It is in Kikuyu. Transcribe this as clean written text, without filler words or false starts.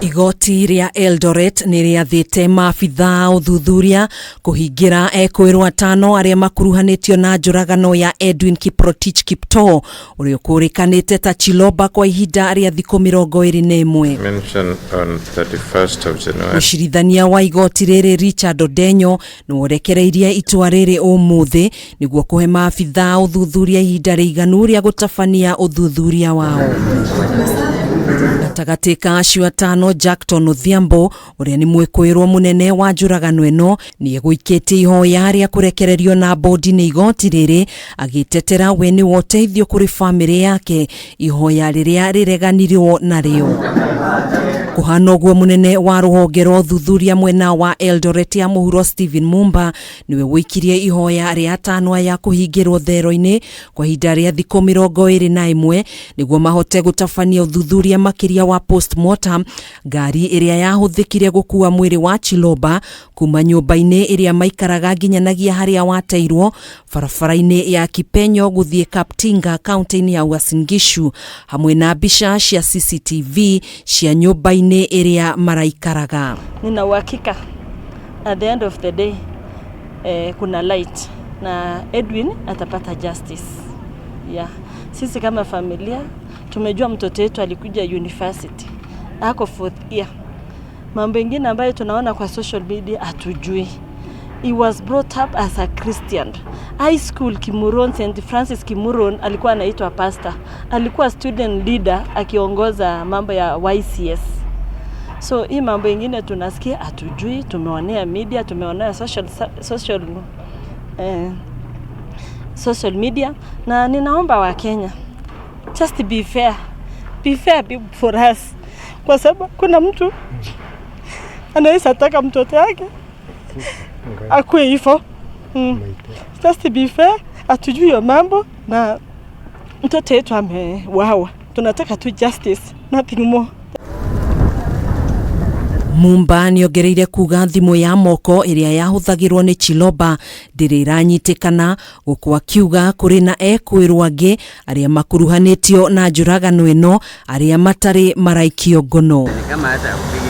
Igoti rĩa Eldoret nĩ rĩathĩte maabithaa a ũthuthuria kũhingĩra ekũĩrwo atano arĩa makuruhanĩtio na njũragano ya Edwin Kiprotich Kiptoo ũrĩa ũkũrĩkanĩte ta Chiloba kwa ihinda rĩa thikũ 21. Mentioned on 31st of January. Mũcirithania wa igoti rĩrĩ Richard Odenyo nĩwe ũrekereirie itua rĩrĩ ũmũthĩ nĩguo kũhe maabithaa ũthuthuria ihinda rĩiganu rĩa gũtabania ũthuthuria wao. Gatagatĩ ka acio atano, Jackton Odhiambo ũrĩa nĩ mwĩkũĩrwo mũnene wa njũragano ĩno nĩ egũikĩtie ihoya rĩa kũrekererio na bodi nĩ igoti rĩrĩ agĩtetera we nĩwe ũteithio kũrĩ bamĩrĩ yake, ihoya rĩrĩa rĩreganirwo narĩo. Kũhana ũguo, mũnene wa rũhonge rwa ũthuthuria mwena wa Eldoret ya mũhuro Stephen Mumba nĩwe wũikirie ihoya rĩa atano aya kũhingĩrwo thero-inĩ kwa ihinda rĩa thikũ 21 nĩguo mahote gũtabania ũthuthuria makĩria wa postmortem ngari ĩrĩa yahũthĩkire gũkua mwĩrĩ wa Chiloba kuma nyũmba-inĩ ĩrĩa maikaraga nginyanagia harĩa wateirwo barabara-inĩ ya Kipenyo gũthiĩ Kaptinga kaunti-inĩ ya Uasin Gishu, hamwe na mbica cia CCTV cia nyũmba-inĩ ĩrĩa maraikaraga. Nina uhakika at the end of the day kuna light na Edwin atapata justice. Yeah. Sisi kama familia tumejua mtoto wetu alikuja university, ako fourth year. Mambo ingine ambayo tunaona kwa social media hatujui. He was brought up as a Christian. High school Kimuron, St. Francis Kimuron, alikuwa anaitwa pastor. Alikuwa student leader akiongoza mambo ya YCS. So hii mambo ingine tunasikia hatujui, tumeonea media, tumeonea social media, na ninaomba Wakenya, just be fair, be fair for us, kwa sababu kuna mtu anaweza taka mtoto yake akuwe hivyo. Just be fair, hatujui hiyo mambo na mtoto wetu ameuawa, tunataka tu justice, nothing more. Mumba nĩongereire kuga thimũ ya moko ĩrĩa yahũthagĩrwo nĩ Chiloba ndĩrĩ ĩranyitĩkana, gũkũ akiuga kũrĩ na ekwĩrwo angĩ arĩa makuruhanĩtio na njũragano ĩno arĩa matarĩ maraikio ngono. Kama hata upige.